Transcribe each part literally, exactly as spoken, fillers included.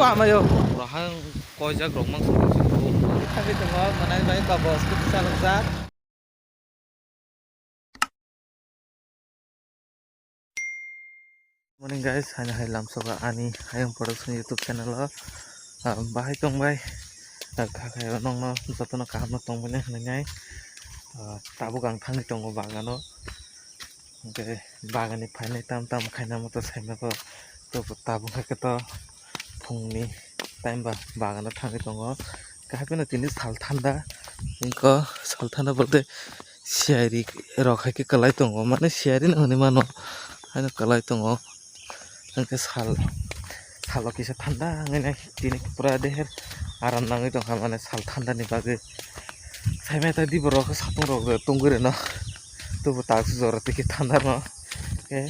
Amayo. Rohang koijak rok mang song. Thangwi tongo, manai bai babo scooty chalokjak. Morning guys, haino hai lamsoka ani Hayung Production YouTube channel o, ah, bahai tongbai, ah, kha khe nongno jotono kaham no tongmani hinwi nai, ah, tabuk ang thangwi tongo bagano, hwnkhe bagani phainai tam tam khaina moto saimano to tabuk khe to phungni time ba bagano thangwi tongo, khe hapheno tini sal thanda, wngkha sal thanda bolte. Siyari rok hai khe kwlai tongo, mane siyari no hinwi mano, haino kwlai tongo. Hwnkhe sal, salo kisa thanda wngwi nai, tini pura deher aram nangwi tongkha, mane sal thanda ni bagwi. Saimai ta di borok khe satung rok tongwi rwno, tubu tak jora twi khe thanda no. Khe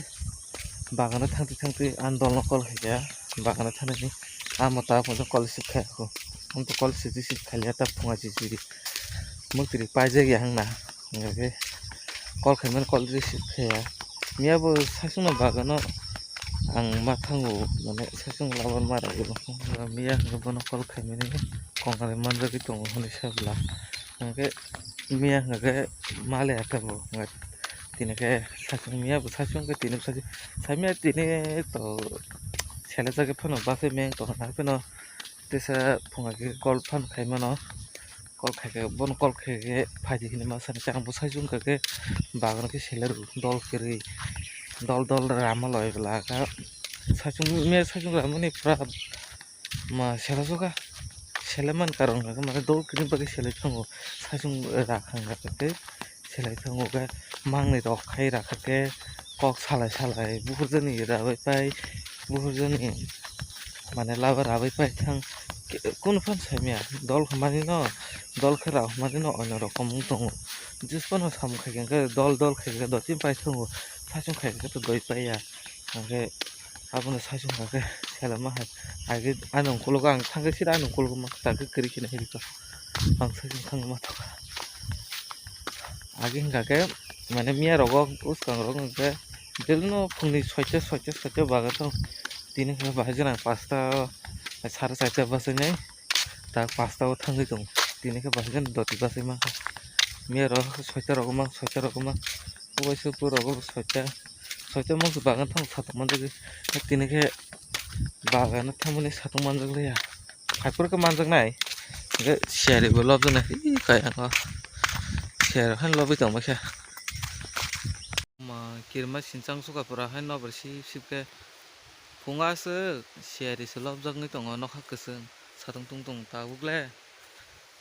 bagano thangtwi thangtwi ang dolno call khaikha, bagano thangnani amo ta phone call receive khaikha, ang to call receive receive khailiya ta phunga chichiri. Mwtwrwi paijak ya wngna, hwnkhe call khaimani call receive khaiya. Miya bo saichungno bagano ang ma thango, mane saichung labar ma rwgo. Miya hwnkhe bono call khaimani kongrai manjagwi tongo hwnwi sa bwla. Hwnkhe miya hwnkhe ma le ya khe bo, hwnkhe tini khe saichung miya bo saichung khe tini bo saichung. Saimya tini to selejagwi phano bachai meng tongkha phano. Teisa phunga khe call phan khai mano, call khai khe bono call khai khe phaidi hinwi ma sani, ang bo saichung kha khe bagano khe sele rw dol kwrwi, dol dol rama loi bwla kha saichung me saichung ramani pura ma sela suka sele man karon kha khe mane dol kwrwi bagwi sele thango, saichung rakhang kha khe. Selai thango khe mangnwi rok khai rakha khe kok salai salai buphurjani rabai pai, buphurjani mane laba rabai pai thang. Kunu phano saimya dol hwnmani no, dol khe rao hwnmani no oino rokom wng tongo. Just phano samung khai khe dol dol khai khe dottin pai thango, saichung khai khe to doi paiya. Hwnkhe abono saichung kha khe selama hai age ani ukulok ang thang khe sida ani ukulok ma ta khe kwrwi khe nai rikha. Ang saichung thangma thangkha. Agi hwnkha khe, mane miya rogo bwskang rok hwnkhe daily no phungni soita, soita, soita bagan tong. Tini hwnkhe bahai jora pasta, sare charta bwswinai ta pasta o thangwi tongo. Tini khe bahai jora doti bwswi mankha. Miya rok soita rogo mang, soita rogo mang. Ubaisa pura rogo soita, soita mang bagan tong satok manjagwi. Tini khe bagano thangmani satung manjakliya. Haiphuru khe manjaknai. Hwnkhe siyari bo lobjaknai. Ih, kaya kho. Siyari haino lobwi tongma khe. Ma kirima sinchang suka pura haino nobor sip sip khe. Phunga aswk siyari se lobjak wngwi tongo nokha kwchwng. Satung tung tung tabuk le.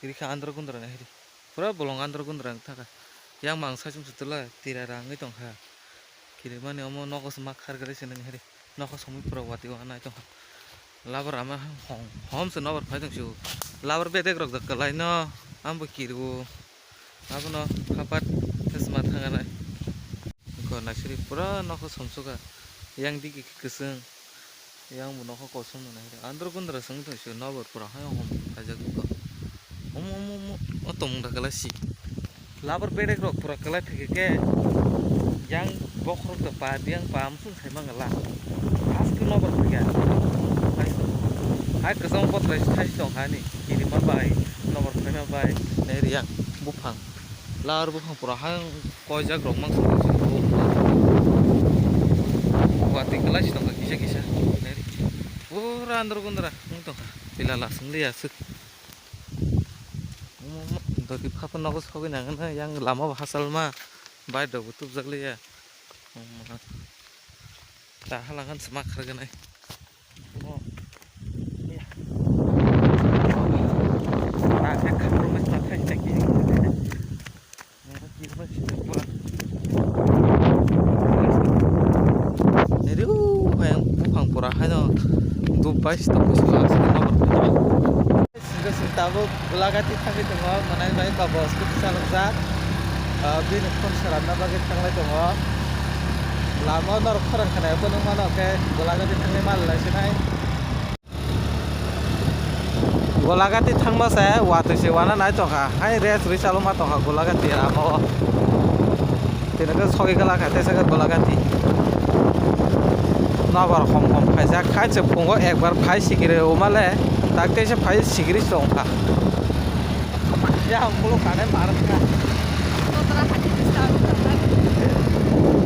Rikha andro gundra nai hiri. Pura bolong andro gundra wng thaka. Yang mang saichung se tula tira rangwi tongkha. Kirimani omo nogo se ma khargari se nang hiri. Nokha somoi pura watwi wanai tongkha. Labar ama hom, hom se nobar phai tong sio. Labar bedek rok da kwlai no. Ambo kirwo. Abono khapat se ma thanganai. Ko naisiri pura nokha somsuka. Yang digi kwchwng. Yang bo nokha kosom no nai. Andro gundra song tong sio nobar pura hai hom phaijak ko. Omo, omo, omo. O tomung da kwlai si. Labar bedek rok pura kwlai phikhe khe yang bokhorok da pa, yang pa amsung sai mangala. Aske nobar phikhe. Hai, hai kwchang bothrai thai tong hani. Kirima bai, nobar phaima bai, nai riyang buphang. Lar buphang pura hai koijak rok mang song. Watwi kwlai si tongkha kisa kisa. Nai ri. Pura andro gundra wng tongkha. Pila lasung liya aswk. Doti phapa nogo sogwi nangano yang lama bo hachal ma bike rok bo tubjak liya. Ta halangkhan se ma kharganai. Mo. Ya. Ta khe khapro ma ta khai ta ki. Mo ki ba si ta pura. Nere u hai buphang pura haino dup bai si ta kusu la si ta. Singkhe sing tabuk Golagati thangwi tongo, mwnai bai babo scooty chalokjak. Ah, bini phone swnamna bagwi thanglai tongo. Lama norok khorang khna phano mano khe Golagati thangwi mal lai sinai. Golagati thangma se watwi se wana nai tongkha, hai rest rwi chalokma tongkha Golagati lama o. Tini khe sogwi glak kha teisa khe Golagati. Nobar hom hom phaijak, kaisa phungo ekbar phai sikiri umale, tak teisa phai sikiri tongkha. Ya, ang bolo kanai mar kha.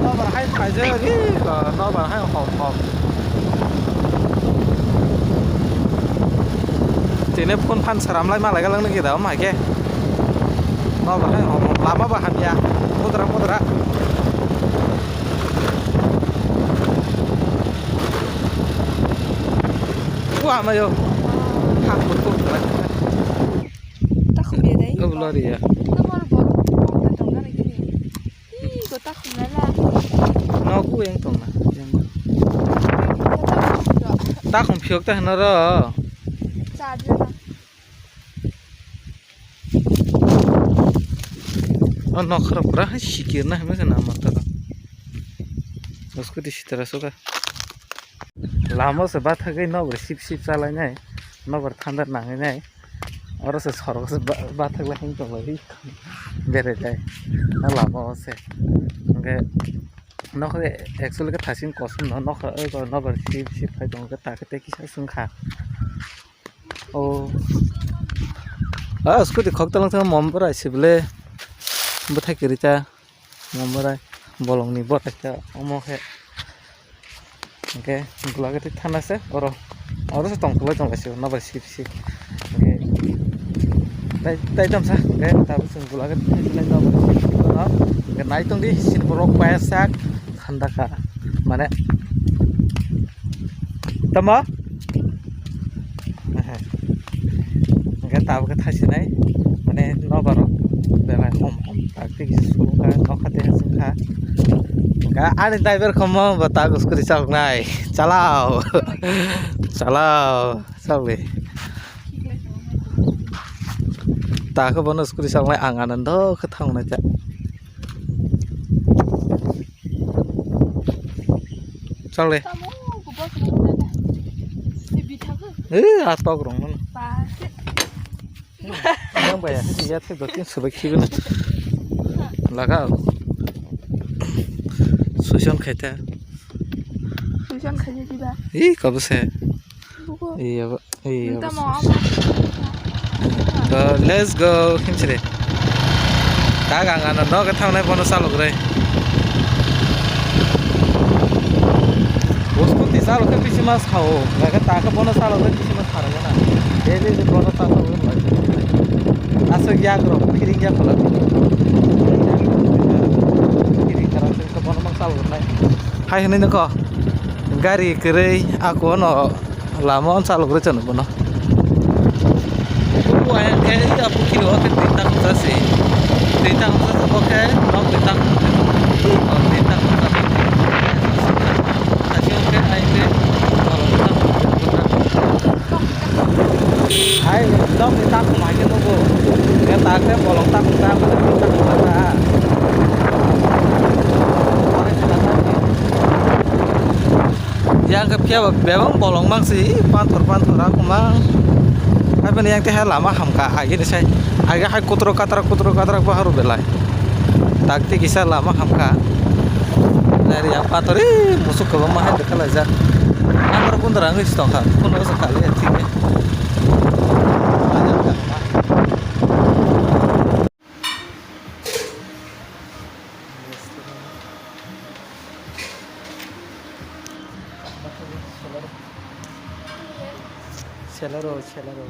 Nobar hai phaijak, ri, nobar hai hom hom. Tini phone phan sramlai malai galang niki da, om hai khe. Nobar hai hom hom, lama ba hamya, mudra mudra. Wah, mayo. Hak betul. Takhum ya dai. Obo lori ya. Nomor borok borok ta tongna rikini. Ih, go takhum la la. Nogo yang tongna. Takhum phiok ta hino ro. Cha dia. O nokha rok pura hai sikirna hinwi kheno ama toro. Scooty sitara suka. Lama se bathagwi nobar sip sip chalainai, nobar thanda nanginai. Oro se sorok se ba-, bathagla hing tonglai berai dai. Na lama o se. Hingke nokha actually khe thasing kosom no nokha nobar sip sip phai tongo khe ta khe tei kisa swngkha. O. Ah, scooty khok talang thang mom borai sibole. Bwthai kwrwi ta. Mom borai bolongni borai ta omo khe. Hingke gulagati thana se oro. Oro se tong kulai tong lai se nobar sip sip. Hingke tai, tai tong sa hingke tabuk chwng gulagati thang kulai nobar sip sip no. Hingke nai tong di sin borok baya sak thanda kha. Mane tamo? Hingke tabuk khe thaisinai, mane nobar rok belai hom hom tak tei kisa sukha nokha tei hasing kha. Hingke ani driver khomo bo tak scooty chaloknai, chalao, chalao, chale. Ta khe bono scooty chaloknai ang anando khe thangnai ta. Chale. Tamo, kubos rok nana. Ni bithago. Eh, a tok rong mano. Ba, se. Yang baya, ya te dotin subai khibi na. Laga. Susan khaita. Susan khaita diba. Ih, kabuse. Buko. Iya, ba. Iya, Nta bus, mo bus. Amo. Go, let's go. Himsiri. Tag ang ano nogo thangnai bono salok rei. Bus kuti salok khe bisi mas khao. Gaga ta khe bono salok rei bisi mas khara gana. Daily je bono salok rei lai. Asok yak rok, kiring yak phala. Kiring kara se bono mang salok rei. Hai hwnwi nokho. Gari kwrwi ako no. Lama on chalok rwchano bono. Buku ayang khe ya buki ro khe twi tang jasi. Twi tang jasi bo khe nok twi tang. Nok twi tang jasi. Asing khe ayang khe. Ai nok twi tang mai khe nugo. Khe ta khe bolong tang ta, twi tang ta. Yang khe phiya ba bebak bolong mang si panthor panthor a kwmang. Hai phano yang khe hai lama hamkha, agini sai. Age hai kutro katra kutro katra bo haru belai. Tak ti kisa lama hamkha. Nari yang pathor i musuk kwbangma hai dekha laijak. Andro kundra wngwi si tongkha. Kuno se kali ya thik ya. Selero, selero.